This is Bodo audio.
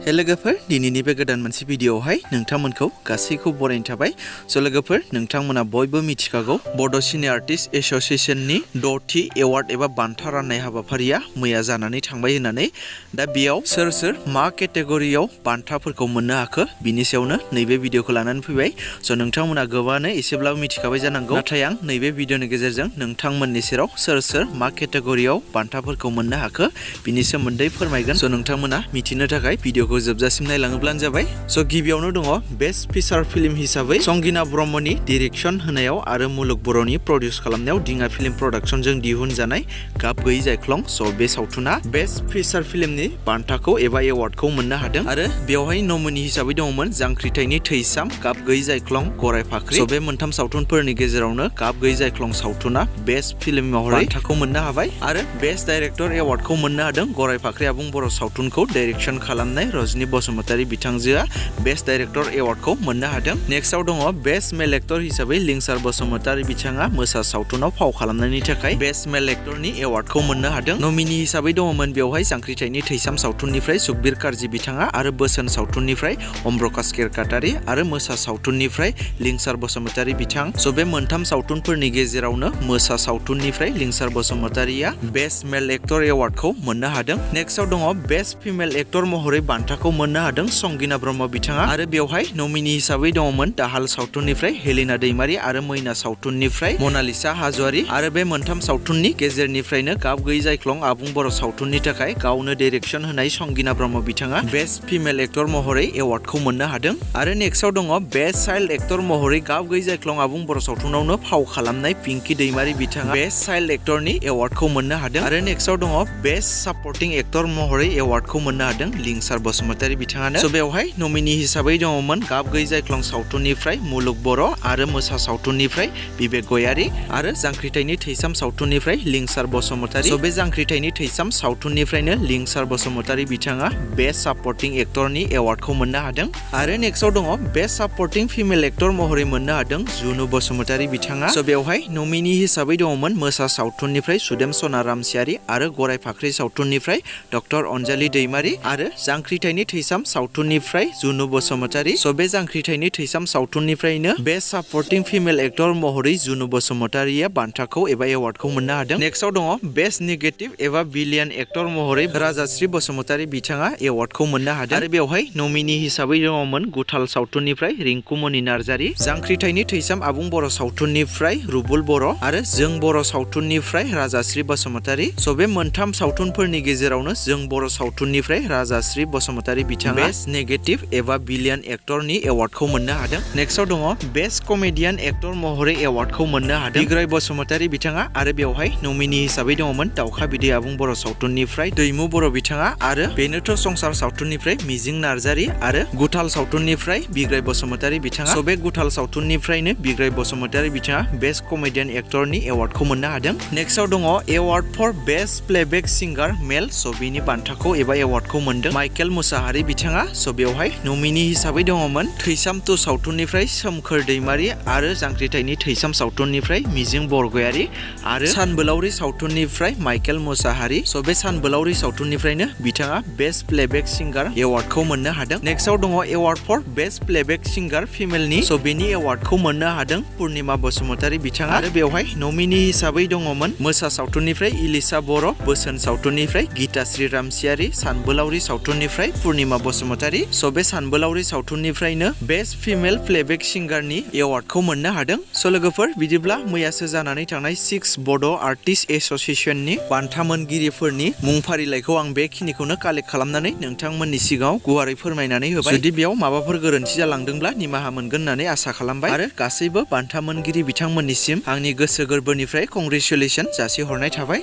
लोगोफोर दिनैनि बे गोदान मोनसे भिडिअआवहाय नोंथांमोनखौ गासैखौ बरायनो थाबाय। लोगोफोर नोंथांमोना बयबो मिथिखागौ बड' सिनियर आर्टिस्ट एस'सिएशननि 6थि एवार्ड एबा बान्था राननाय हाबाफारिया मैया जानानै थांबाय होननानै। दा बेयाव सोर सोर मा केटेगरियाव बान्थाफोरखौ मोननो हाखो बिनि सायावनो नैबे भिडिअखौ लानानै फैबाय। नोंथांमोना गोबाङानो एसेब्लाबो मिथिखाबाय जानांगौ, नाथाय आं नैबे भिडिअनि गेजेरजों नोंथांमोननि सेराव सोर सोर मा केटेगरियाव बान्थाफोरखौ मोननो हाखो बिनि सोमोन्दै फोरमायगोन। नोंथांमोना मिथिनो थाखाय भिडिअखौ जोबजासिम नायलाङोब्लानो जाबाय। गिबियावनो दङ बेस्ट फिचार फिल्म हिसाबै संगिना ब्रह्मनि डिरेक्सन होनायाव आरो मुलुग बर'नि प्रडिउस खालामनायाव दिङा फिल्म प्रडाक्शनजों दिहुनजानाय गाब गैयै जायख्लं बे सावथुना बेस्ट फिचार फिल्मनि बान्थाखौ एबा एवार्डखौ मोननो हादों। आरो बेवहाय नमिनि हिसाबै दङमोन जांख्रिथायनि थैसाम, गाब गैयै जायख्लं, गराय फाख्रि। बे मोनथाम सावथुनफोरनि गेजेरावनो गाब गैयै जायख्लं सावथुना बेस्ट फिल्म महरै बान्थाखौ मोननो हाबाय। आरो बेस्ट डाइरेक्टर एवार्डखौ मोननो हादों गराय फाख्रि आबुं बर' सावथुनखौ डाइरेक्सन खालामनाय रजनी बसुमतारी बिथांजोआ बेस्ट डाइरेक्टर एवार्डखौ मोननो हादों। नेक्स्टआव दङ बेस्ट मेल एक्टर हिसाबै लिंसार बसुमतारी बिथाङा मोसा सावथुनाव फाव खालामनायनि थाखाय बेस्ट मेल एक्टरनि एवार्डखौ मोननो हादों। नमिनि हिसाबै दङमोन बेवहाय जांख्रिथायनि थैसाम सावथुननिफ्राय सुखबिर कार्जि बिथाङा आरो बोसोन सावथुननिफ्राय अमब्रकाश केरकाटारि आरो मोसा सावथुननिफ्राय लिंसार बसुमतारी बिथां। बे मोनथाम सावथुनफोरनि गेजेरावनो मोसा सावथुननिफ्राय लिंसार बसुमतारीया बेस्ट मेल एक्टर एवार्डखौ मोननो हादों। नेक्स्टआव दङ बेस्ट फिमेल एक्टर महरै बान्थाखौ मोननो हादों संगिना ब्रह्म बिथाङा। आरो बेवहाय नमिनि हिसाबै दङमोन दाहाल सावथुननिफ्राय हेलिना दैमारि आरो मैना सावथुननिफ्राय मनालिसा हाज'वारि। आरो बे मोनथाम सावथुननि गेजेरनिफ्रायनो गाब गैयै जायख्लं आबुं बर' सावथुननि थाखाय गावनो डाइरेक्सन होनाय संगिना ब्रह्म बिथाङा बेस्ट फिमेल एक्टर महरै एवार्डखौ मोननो हादों। आरो नेक्स्टआव दङ बेस्ट चाइल्ड एक्टर महरै गाब गैयै जायख्लं आबुं बर' सावथुनावनो फाव खालामनाय पिंकी दैमारि बिथाङा बेस्ट चाइल्ड एक्टरनि एवार्डखौ मोननो हादों। आरो नेक्स्टआव दङ बेस्ट सापर्टिं एक्टर महरै एवार्डखौ मोननो हादों लिंसार बसुमतारी बिथाङानो। बेवहाय नमिनि हिसाबै दङमोन गाब गैयै जायख्लं सावथुननिफ्राय मुलुग बर' आरो मोसा सावथुननिफ्राय बिबेक गयारि आरो जांख्रिथायनि थैसाम सावथुननिफ्राय लिंसार बसुमतारी। बे जांख्रिथायनि थैसाम सावथुननिफ्रायनो लिंसार बसुमतारी बिथाङा बेस्ट सापर्टिं एक्टरनि एवार्डखौ मोननो हादों। आरो नेक्स्टआव दङ बेस्ट सापर्टिं फिमेल एक्टर महरै मोननो हादों जुनु बसुमतारी बिथाङा। बेवहाय नमिनि हिसाबै दङमोन मोसा सावथुननिफ्राय सुदेम सना रामसियारि आरो गराय फाख्रि सावथुननिफ्राय डक्टर अनजालि दैमारि आरो जांख्रिथायनि थैसाम सावथुननिफ्राय जुनु बसुमतारी। बे जांख्रिथायनि थैसाम सावथुननिफ्रायनो बेस्ट सापर्टिं फिमेल एक्टर महरै जुनु बसुमतारीया बान्थाखौ एबा एवार्डखौ मोननो हादों। नेक्स्टआव दङ बेस्ट नेगेटिभ एबा भिलियन एक्टर महरै राजाश्री बसुमतारी बिथाङा एवार्डखौ मोननो हादों। आरो बेवहाय नमिनि हिसाबै दङमोन गुथाल सावथुननिफ्राय रिंकुमनि नार्जारि, जांख्रिथायनि थैसाम आबुं बर' सावथुननिफ्राय रुबुल बर' आरो जों बर' सावथुननिफ्राय राजाश्री बसुमतारी। बे मोनथाम सावथुनफोरनि गेजेरावनो जों बर' सावथुननिफ्राय राजाश्री बसुमतारी बिथाङा बेस्ट नेगेटिभ एबा भिलियन एक्टरनि एवार्डखौ मोननो हादों। नेक्स्टआव दङ बेस्ट कमेडियान एक्टर महरै एवार्डखौ मोननो हादों बिग्राय बसुमतारी बिथाङा। आरो बेवहाय नमिनि हिसाबै दङमोन दाउखा बिदै आबुं बर' सावथुननिफ्राय दैमु बर' बिथाङा आरो बेनोथ' संसार सावथुननिफ्राय मिजिं नार्जारि आरो गुथाल सावथुननिफ्राय बिग्राय बसुमतारी बिथाङा। बे गुथाल सावथुननिफ्रायनो बिग्राय बसुमतारी बिथाङा बेस्ट कमेडियान एक्टरनि एवार्डखौ मोननो हादों। नेक्स्टआव दङ एवार्ड फर बेस्ट प्लेबेक सिंगार मेल। बेनि बान्थाखौ एबा एवार्डखौ मोनदों माइकेल मुसाहारि बिथाङा। बेवहाय नमिनि हिसाबै दङमोन थैसाम 2 सावथुननिफ्राय सोमखोर दैमारि आरो जांख्रिथायनि थैसाम सावथुननिफ्राय मिजिं बरगयारि आरो सानबोलावरि सावथुननिफ्राय माइकेल मुसाहारि। बे सानबोलावरि सावथुननिफ्रायनो बिथाङा बेस्ट प्लेबेक सिंगार एवार्डखौ मोननो हादों। नेक्स्टआव दङ एवार्ड फर बेस्ट प्लेबेक सिंगार फिमेलनि। बेनि एवार्डखौ मोननो हादों पुर्णिमा बसुमतारी बिथाङा। आरो बेवहाय नमिनि हिसाबै दङमोन मोसा सावथुननिफ्राय इलिसा बर', बोसोन सावथुननिफ्राय गीताश्री रामसियारि, सानबोलावरि सावथुननिफ्राय पुर्णिमा बसुमतारी। बे सानबोलावरि सावथुननिफ्रायनो बेस्ट फिमेल प्लेबेक सिंगारनि एवार्डखौ मोननो हादों। लोगोफोर बिदिब्ला मैयासो जानानै थांनाय 6th बड' आर्टिस्ट एस'सिएशननि बान्था मोनगिरिफोरनि मुं फारिलाइखौ आं बेखिनिखौनो कालेक्ट खालामनानै नोंथांमोननि सिगाङाव गुवारै फोरमायनानै होबाय। जुदि बेयाव माबाफोर गोरोन्थि जालांदोंब्ला निमाहा मोनगोन होननानै आसा खालामबाय। आरो गासैबो बान्था मोनगिरि बिथांमोननिसिम आंनि गोसो गोरबोनिफ्राय कंग्रेचुलेसन जासिहरनाय थाबाय।